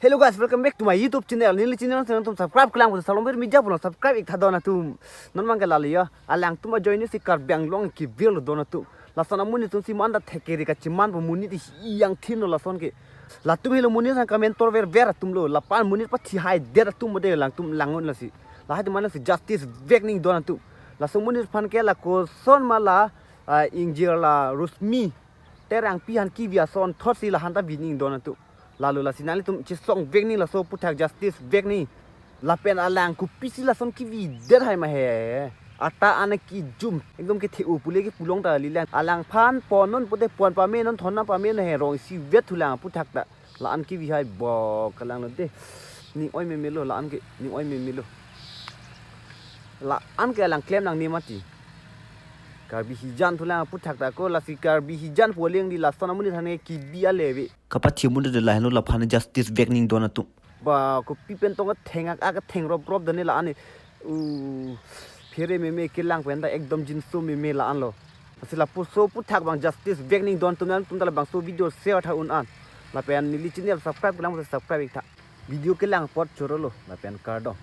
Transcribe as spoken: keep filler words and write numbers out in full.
Hello guys, welcome back to my YouTube channel. Neli channel channel atum subscribe kelang pusi salom bir mija pulang subscribe ik tha don atum. Non mang ke lali ya. Alangtum ajoine si Karbi Anglong kevir lo don atum. Lason amonit atum si manda thekeri kachiman pu monit isi yang thin lo lason ke. Latum helo monit sang kamen tor ver ver atum lo. Lapen monit pathi hai der atum mode alangtum langun lasi. Lahai atum mane si justice vek ning don atum. Lason monit aphan ke la koson ma la, ah, ingjir la Rosmi Terangpi aphan kevi ason thot si lahan ta vi ning don atum. Lalo lasi nanglitum chisong vek ning laso aphuthak justice vek ning. Lapen alang kopisi lason kevi der hai ma he. Ata ana kejum. Ekdom kethe-o pule ke pulong ta lilang. Alangphan pon non pute pon pame non thon na pame non he rong isi vet thulang aphuthak ta. La-an kevi hai bo kalang lo de. Ning oi meme lo la-an ke ning oi meme lo. La-an ke alang klem lang ni mati. Karbi hijan thulang aphuthak ta ko lasi Karbi hijan pu alingli lason amonit aphan kebi ale ve. Kapathi amonit de lahenlo laphan justice vek ning don atum. Ba kopi pen tong atheng ak ak atheng rop rop dane la-an e. U phere meme kelang pen ta ekdom jinso meme la-an lo. Lasi lapuso aphuthak abang justice vek ning don atum nangtum ta labangso video share tha un an. Lapen neli channel subscribe kelang subscribe ik tha. Video kelang apot choro lo lapen kardom.